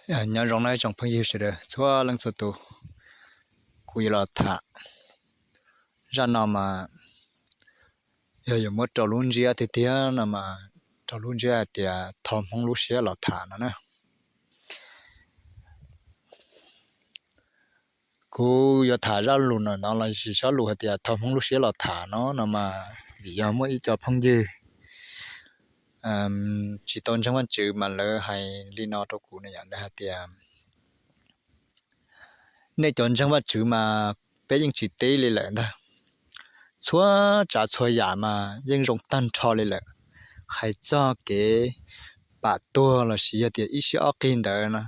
Nyob zoo nawb tsoom phooj ywg sawv daws txhua leej txhua tus, kuv yuav los tham zaj no mas yog yuav muab rau lub ntsiab tiag tiag no mas rau lub ntsiab hais tias thov Hmoob lub siab los tham no na. Kuv yuav tham zaj lus no los sis zaj lus hais tias thov Hmoob lub siab los tham no no mas vim yog muaj ib co phooj ywg tsis tau ntseeg Vajtswv mas lawv hais li no rau kuv na yom, lawv hais tias nej cov ntseeg Vajtswv mas peb yeej tsis teb li lawm ntag. Txhua tsav txhua yam mas yeej zoo tag nrho li lawm. Hais txog kev pam tuag los sis yog tias ib siab ob qig ntawd no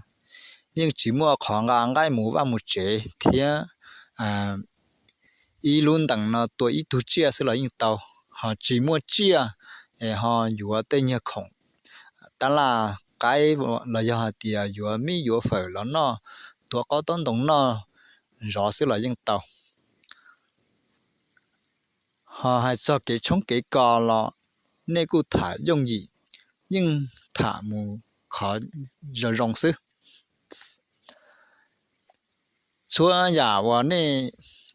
yeej tsis muaj qhov nqa nqaij mus vaj mus tsev thiab ib lub ntees no tua ib tug tsiaj xwb los yeej tau, ho tsis muaj tsiaj es ho yuav tej nyiag khoom tab laj qaib los yog hais tias yuav mib yuav fawm los noj, tua qaub taub ntoo noj zov xwb los yeej tau. Ho hais txog kev tshoob kev kos los nej kuj tham yooj yim, yeej tham mus qhov zoo zoo xwb. Txhua yam uas nej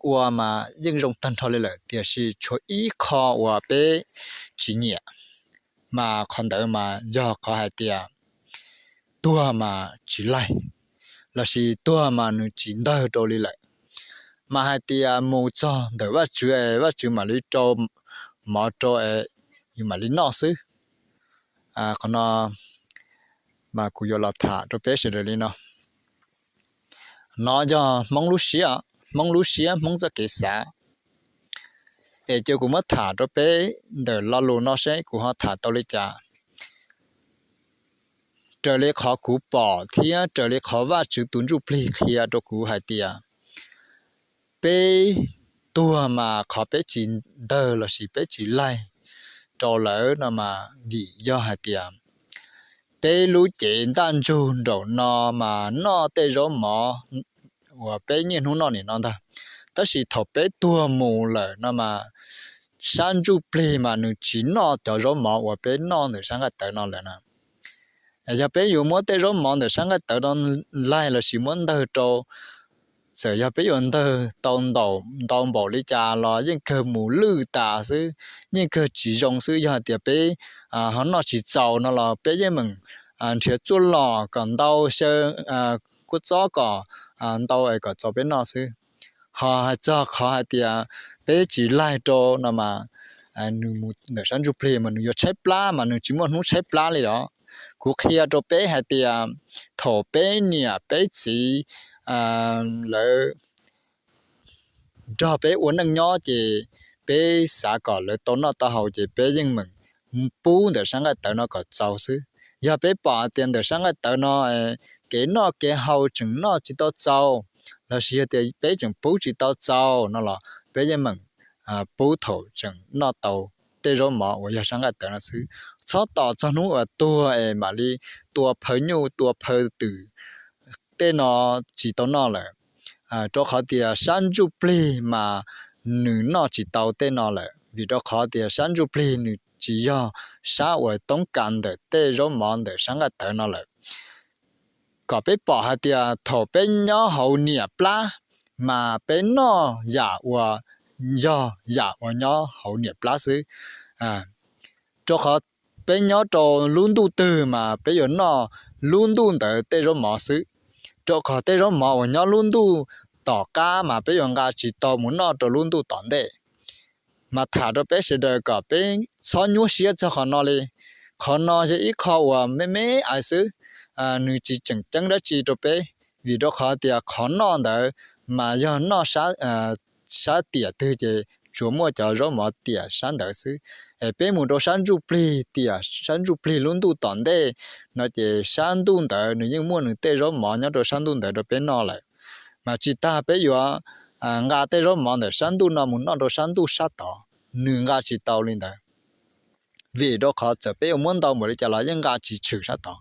ua mas yeej zoo tag nrho li lawm, tiam sis tshuav ib qho uas peb tsis nyiam, mas qhov ntawd mas yog qhov hais tias tuag mas tsis laig, los sis tuag mas nws tsis ntawg rau li lawm, mas hais tias mus txog ntawm Vajtswv es Vajtswv mam li rau mov rau es yus mam li noj xwb. Qhov no mas kuv yuav los tham rau peb sawv daws li no. No yog Hmoob lub siab, Hmoob lub siab, Hmoob txoj kev xav. Es cia kuv muab tham rau peb ntawm lo lus no seb kuv ho tham tau li cas. Raws li qhov kuv pom thiab raws li qhov Vajtswv tus Ntsujplig qhia rau kuv hais tias peb tuag mas qhov peb tsis ntawg los sis peb tsis laig rau lawm no mas vim yog hais tias peb lub cev ntaj ntsug nraum no mas noj tej zaub mov uas peb niaj hnub noj nim no ntag. Tab sis thaum peb tuag mus lawm no mas sab ntsuj plig mas nws tsis noj cov zaub mov uas peb noj ntawm sab nqaij tawv no lawm na. Yog peb yuav muab tej zaub mov ntawm sab nqaij tawv no laig los sis muab ntawg rau, txawm yog peb yuav ntawg tau ntau npaum li cas los yeej kawg mus lwj tas xwb, yeej kawg tsis zoo xwb. Yog hais tias peb ho noj tsis txaus no los peb yeej meem nrhiav txuaj lom kom ntau, xyaw kua txob kom ntau es kom txaus peb noj xwb. Ho hais txog qhov hais tias peb tsis laig rau no mas nws mus ntawm sab ntsuj plig mas nws yuav tshaib plab mas nws tsis muaj hnub tshaib plab li os. Kuv qhia rau peb hais tias thaum peb niam peb txiv lawv nrog peb ua neej nyob ces peb xav kom lawv tau noj tau haus ces peb yeej meem pub ntawm sab nqaij tawv no kom txaus xwb. Yog peb pom hais tias ntawm sab nqaij tawv no kev noj kev haus tseem noj tsis tau txaus, los sis yog tias peb tseem pub tsis tau txaus no los peb yeej meem pub thaum tseem noj tau tej zaub mov uas yog sab nqaij tawv no xwb. Txhob tos txog hnub uas tuag es mam li tua phaw nyuj tua phaw twm, tej no tsis tau noj lawm. Rau qhov tias sab ntsuj plig mas nws noj tsis tau tej no lawm, vim rau qhov tias sab ntsuj plig nws tsis yog sab uas toob kas ntawm tej zaub mov ntawm sab nqaij tawv no lawm. Kom peb pom hais tias thaum peb nyob hauv niam plab mas peb noj yam uas yog yam uas nyob hauv niam plab xwb. Rau qhov peb nyob rau lub ntuj twg mas peb yuav noj lub ntuj ntawd tej zaub mov xwb. Rau qhov tej zaub mov uas nyob lub ntuj tom qab mas peb yuav nqa tsis tau mus noj rau lub ntuj tom ntej. Mas tham rau peb sawv daws kom peb txhob nyuaj siab txog qhov no li. Qhov no yog ib qho uas me me ais xwb, nws tsis tseem ceeb dab tsi rau peb, vim rau qhov tias qhov noj ntawd mas yog noj sab tiam twg ces tsuas muaj cov zaub mov tiam sab ntawd xwb. Es peb mus rau sab ntsuj plig tiam sab ntsuj plig lub ntuj tom ntej no ces sab ntuj ntawd nws yeej muaj nws tej zaub mov nyob rau sab ntuj ntawd rau peb noj lawm. Mas tsis tas peb yuav nqa tej zaub mov ntawm sab ntuj no mus noj rau sab ntuj sab tod, nws nqa tsis tau li ntawd. Vim rau qhov txawm peb yuav muab ntau npaum li cas los yeej nqa tsis tshwm sab tod,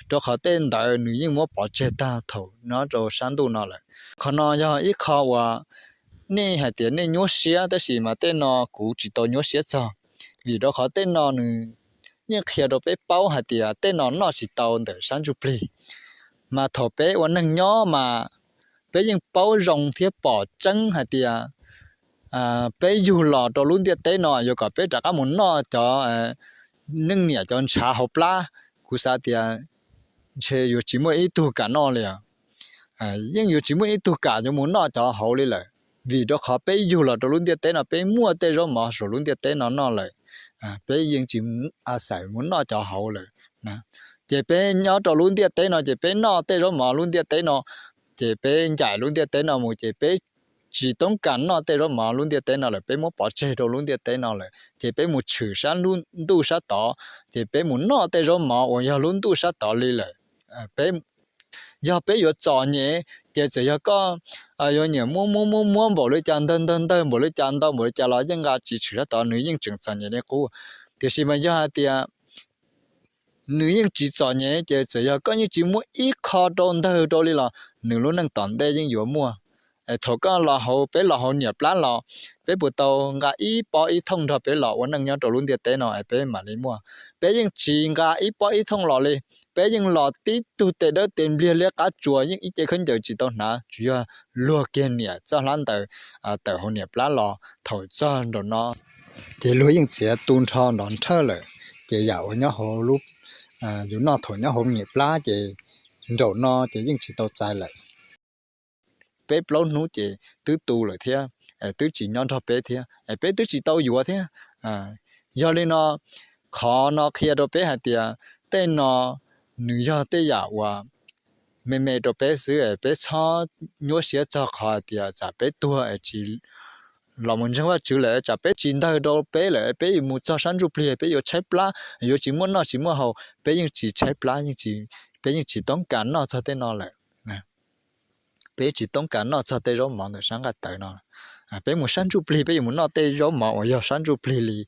rau qhov tej ntawd nws yeej muab pov tseg tag thaum nyob rau sab ntuj no lawm. Qhov no yog ib qho uas nej hais tias nej nyuaj siab, tab sis mas tej no kuv tsis tau nyuaj siab txog, vim rau qhov tej no nws yeej qhia rau peb paub hais tias tej no noj tsis tau ntawm sab ntsuj plig. Mas thaum peb ua neeg nyob mas peb yeej paub zoo thiab pom tseeb hais tias peb yug los rau lub ntiaj teb no yuav kom peb rov qab mus noj cov neej niam cov ntshav hauv plab. Kuv xav tias ntshe yuav tsis muaj ib tug kam noj li. Yeej yuav tsis muaj ib tug kam yuav mus noj cov hauv li lawm, vim rau qhov peb yug los rau lub ntiaj teb no peb muaj tej zaub mov saum lub ntiaj teb no noj lawm. Peb yeej tsis a xais mus noj cov hauv lawm. Ces peb nyob rau lub ntiaj teb no ces peb noj tej zaub mov lub ntiaj teb no, ces peb ncaim lub ntiaj teb no mus ces peb tsis toob kas noj tej zaub mov lub ntiaj teb no lawm, peb muab pov tseg rau lub ntiaj teb no lawm ces peb mus tshwm sab ntuj sab tod, ces peb mus noj tej zaub mov uas yog lub ntuj sab tod li lawm. Peb, yog peb yuav txom nyem ces txawm yog koj yuav nyiam muab muab muab muab npaum li cas, ntawg ntawg ntawg npaum li cas, ntau npaum li cas los yeej nqa tsis tshwm sab tod, nws yeej tseem txom nyem li qub. Tiam sis mas yog hais tias nws yeej tsis txom nyem ces txawm yog koj yeej tsis muaj ib qho rau ntawg rau li los nws lub neej tom ntej yeej yuav muaj. Thaum koj los hauv, peb los hauv niam plab los, peb puas tau nqa ib pob ib thooj nrog peb los ua neej nyob rau lub ntiaj teb no es peb mam li muaj? Peb yeej tsis nqa ib pob ib thooj los li. Peb yeej los tib tug tes dawb tes npliag liab qab tsuas, yeej ib ce khaub ncaws tsis tau hnav, tsuas yog luag kiag niam txoj hlab ntaws tawm hauv niam plab los thaum txog nraum no ces luag yeej txiav tu nrho nrov nrhawj lawm. Ces yam uas nyob hauv lub, yus noj thaum nyob hauv niam plab ces nraum no ces yeej tsis tau txais lawm. Peb plaub hnub ces twb tu lawm thiab, twb tsis nyob nrog peb thiab, peb twb tsis tau yuav thiab. Yog li no, qhov no qhia rau peb hais tias tej no nws yog tej yam uas me me rau peb xwb, peb txhob nyuaj siab txog qhov hais tias tsam peb tuag es tsis los mus ntseeg Vajtswv lawm, tsam peb tsis ntawg rau peb lawm, peb yuav mus txog sab ntsuj plig peb yuav tshaib plab, yuav tsis muaj noj tsis muaj haus. Peb yeej tsis tshaib plab, peb yeej tsis toob kas noj txog tej no lawm. Peb tsis toob kas noj txog tej zaub mov ntawm sab nqaij tawv no. Peb mus sab ntsuj plig peb yuav mus noj tej zaub mov uas yog sab ntsuj plig li.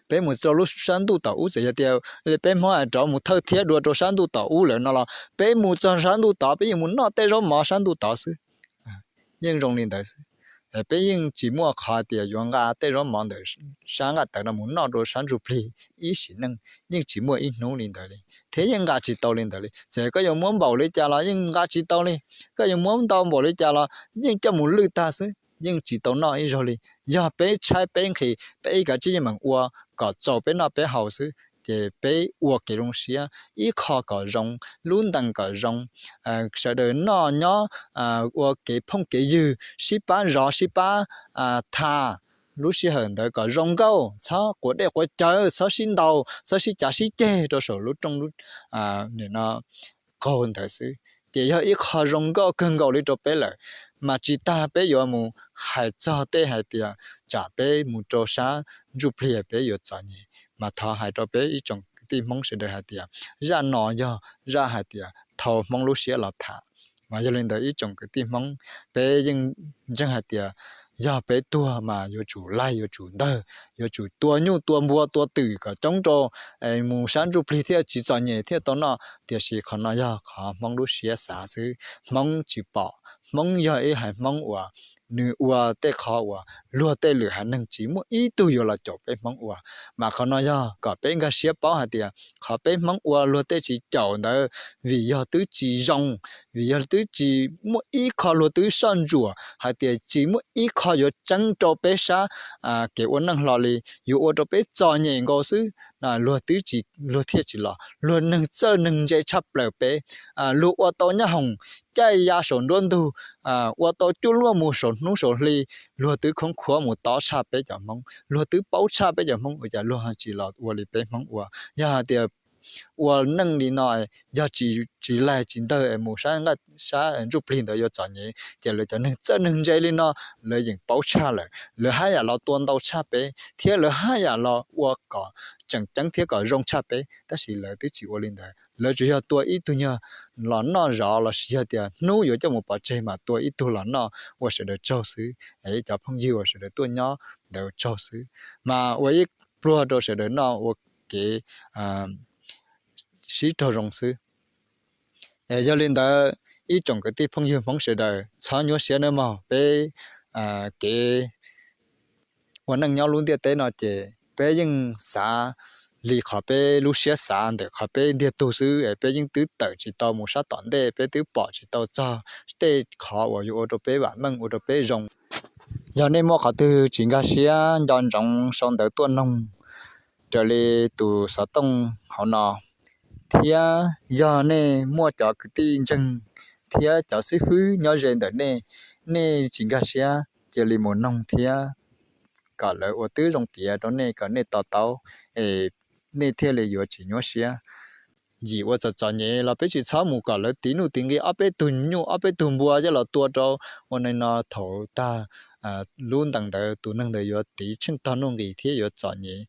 Peb mus rau lub sab ntuj tom ub, txawm yog tias peb Hmoob rov mus thawj thiab dua rau sab ntuj tom ub lawm no los peb mus txog sab ntuj tod peb yeej mus noj tej zaub mov sab ntuj tod xwb. Yeej zoo li ntawd xwb. Peb yeej tsis muaj qhov tias yuav nqa tej zaub mov ntawm sab nqaij tawv no mus noj rau sab ntsuj plig ib sim neej, yeej tsis muaj ib hnub li ntawd li, thiab yeej nqa tsis tau li ntawd li. Txawm koj yuav muab npaum li cas los yeej nqa tsis tau li. Koj yuav muab ntau npaum li cas los yeej coj mus lwj tag xwb, yeej tsis tau noj ib zaug li. Yog peb tshaib peb nqhis peb ib kav tsij yeej meem ua kom txaus peb noj peb haus xwb, ces peb ua kev zoo siab ib qho kom zoo, lub ntees kom zoo, sawv daws noj nyob ua kev phooj kev ywg, sib pab zov sib pab tham, lub sij hawm ntawd kom zoo nkauj, txhob quav dej quav cawv, txhob sib ntaus, txhob sib cav sib ceg rau saum lub rooj lub, nim no qaug ntawd xwb. Ces yog ib qho zoo nkauj kawg nkaus li rau peb lawm. Mas tsis tas peb yuav mus hais txog tej hais tias tsam peb mus rau sab ntsuj plig peb yuav txom nyem, mas thov hais rau peb ib tsoom kwv tij Hmoob sawv daws hais tias zaj no yog zaj hais tias thau Hmoob lub siab los tham. Mas yog li ntawd ib tsoom kwv tij Hmoob, peb yeej ntseeg hais tias yog peb tuag mas yuav tsum laig yuav tsum ntawg, yuav tsum tua nyuj tua npua tua twm kom coob rau, mus sab ntsuj plig thiaj tsis txom nyem thiaj tau noj. Tiam sis qhov no yog qhov Hmoob lub siab xav xwb, Hmoob tsis pom. Hmoob yog ib haiv Hmoob uas nws ua tej qhov uas luag tej lwm haiv neeg tsis muaj ib tug yuav los caum peb Hmoob ua. Mas qhov no yog kom peb nkag siab paub hais tias qhov peb Hmoob ua luag tej tsis caum ntawd vim yog twb tsis zoo, vim yog twb tsis muaj ib qho luag twb soj ntsuam hais tias tsis muaj ib qho yuav tseeb rau peb sab kev ua neej hlo li, yuav ua rau peb txom nyem nkaus xwb. Luag twb tsis, luag thiaj tsis los, luag neeg txawj neeg ntse tshaj plaws peb, luag ua tau nyab hoom caij ya saum nruab ntug, ua tau cuaj luaj mus saum hnub saum hli, luag twb khoob khuav mus tob tshaj peb cov Hmoob, luag twb paub tshaj peb cov Hmoob, ua cas luag tsis los ua li peb Hmoob ua? Yog hais tias ua neej li no, yog tsis laig tsis ntawg es mus sab ntsuj plig ntawd yuav txom nyem, ces lawv cov neeg txawj neeg ntse li no lawv yeej paub tshaj lawm, lawv haj yam los tua ntau tshaj peb thiab lawv haj yam los ua kom tseem ceeb thiab kom zoo tshaj peb. Tab sis lawv twb tsis ua li ntawd, lawv tsuas yog tua ib tug nyuag los noj zov los sis yog tias hnub yuav coj mus pov tseg mas tua ib tug los noj ua sawv daws tsaug xwb, es ib cov phooj ywg uas sawv daws tuaj nyob ntawd tsaug xwb, mas ua ib pluag rau sawv daws noj ua kev sib raug zoo xwb. Yog li ntawd, ib tsoom kwv tij phooj ywg Hmoob sawv daws txhob nyuaj siab nawb mog, peb kev ua neej nyob lub ntiaj teb no ces peb yeej xav li qhov peb lub siab xav ntawm qhov peb ntiag tug xwb, peb yeej twb tawm tsis tau mus sab tom ntej, peb twb pom tsis tau txog tej qhov uas yuav ua rau peb vam meej ua rau peb zoo. Yog nej muaj qhov twg tsis nkag siab nco ntsoov sau ntawv tuaj noog raws li tus xov tooj hauv no, thiab yog nej muaj cov kwv tij ntseeg thiab cov xib fwb nyob ze ntawm nej, nej tsis nkag siab cia li mus noog thiab kom lawv ua tib zoo piav rau nej kom nej to taub, nej thiaj li yuav tsis nyuaj siab. Yim ua txom txom nyem los peb tsis txhob mus kom lawv tiv nuj tiv nqi ob peb tug nyuj ob peb tug npua coj los tua rau. Ua li no thaum tag lub ntees ntawd tus neeg ntawd yuav tiv tsheej tog nuj nqis thiab yuav txom nyem,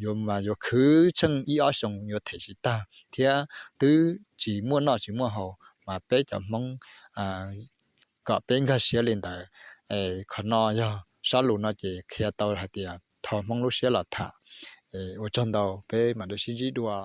yuav mas yuav khwv tsheej ib ob xyoos yuav them tsis tag thiab twb tsis muaj noj tsis muaj haus mas peb cov Hmoob kom peb nkag siab li ntawd. Qhov no yog sab lus no ces qhia tau hais tias thov Hmoob lub siab los tham. Ua tsaug ntau, peb mam li sib ntsib dua.